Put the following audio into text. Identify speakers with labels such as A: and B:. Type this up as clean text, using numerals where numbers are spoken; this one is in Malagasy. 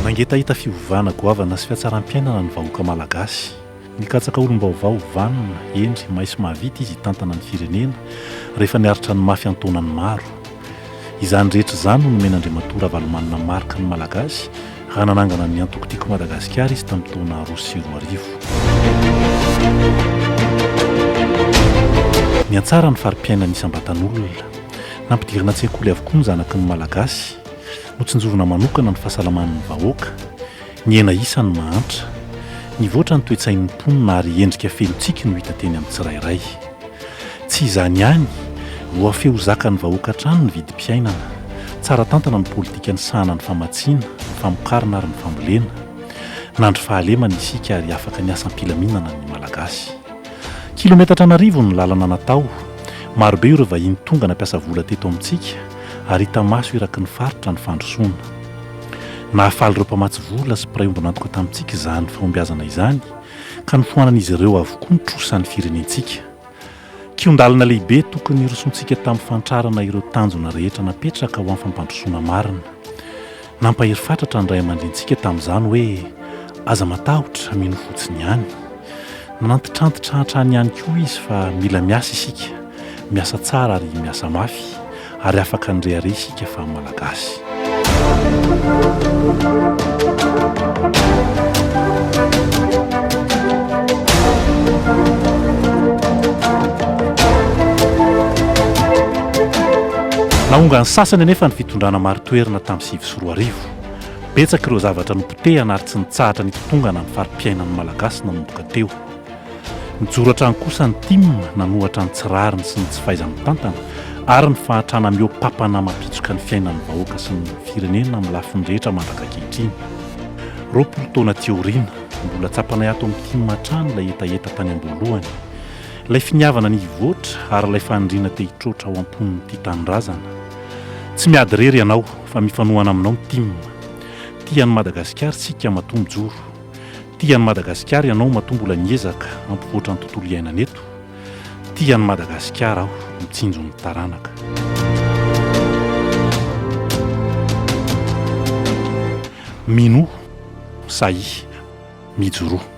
A: Nangetaheta fiovana goavana sy fihatsaram-piainana ny vahoaka malagasy. Nikatsaka olom-baovao, vanona, hendry, mahay sy mahavita izy hitantana ny firenena rehefa niaritra ny mafy an-taonany maro. Izany rehetra izany no nomen'Andriamatoa Ravalomanana Marc ny Malagasy raha nanangana ny antoko Tiako Madagasikara izy tamin'ny taona 2002. Nihatsara ny fari-piainan'ny isam-batan'olona. Nampidirina an-tsekoly avokoa ny zanaky ny Malagasy. Notsinjovina manokana ny fahasalaman'ny vahoaka. Nihena isa ny mahantra. Nivoatra ny toe-tsain'ny mponina ary endrika feno tsiky no hita teny amin'ny tsirairay. Tsy izany ihany, voafehy ho zakan'ny vahoaka hatrany ny vidim-piainana. Tsara tantana ny politika nisahana ny famatsiana, ny famokarana ary ny fambolena. Nandry fahalemana isika ary afaka niasa am-pilaminana ny Malagasy. Kilometatra an'arivony ny lalana natao. Marobe ireo vahiny tonga nampiasa vola teto amintsika ary hita maso eraky ny faritra ny fandrosoana. Nahafaly ireo mpamatsy vola sy mpiray ombon'antoka tamintsika izany fahombiazana izany ka nofoanan'izy ireo avokoa ny trosan'ny firenentsika. Kihon-dalana lehibe tokony hirosoantsika tamin'ny fantrarana ireo tanjona rehetra napetraka ho amin'ny fampandrosoana marina. Nampahery fatratra ny ray aman-drenintsika tamin'izany hoe aza matahotra, mino fotsiny ihany. Nanantitrantitra hatrany ihany koa izy fa mila miasa isika, miasa tsara ary miasa mafy, ary afaka nirehareha isika fa Malagasy. Nahongan'ny sasany anefa ny fitondrana marin-toerana tamin'ny 2009. Betsaka ireo zavatra nopotehana ary tsy nitsahatra nitotongana ny fari-piainan'ny Malagasy nanomboka teo. Nijoro hatrany kosa ny tim nanohatra ny tsy rariny sy ny tsy fahaiza-mitantana ary ny fahantrana mihoa-papana mampitsoka ny fiainan'ny vahoaka sy ny firenena amin'ny lafiny rehetra mandraka ankehitriny. 20 taona aty aoriana, mbola tsapanay ato amin'ny tim hatrany ilay hetaheta tany am-boalohany. Ilay finiavana ny hivoatra ary ilay faniriana te hitroatra ao am-pon'ny tia tanindrazana. Tsy miady irery ianao fa mifanohana aminao ny tim. Tia an'i Madagasikara isika matoa mijoro. Tia an'i Madagasikara ianao matoa mbola miezaka hampivoatra ny tontolo iainana eto. Tia an'i Madagasikara aho, mitsinjo ny taranaka. Minoa, sahia, mijoroa.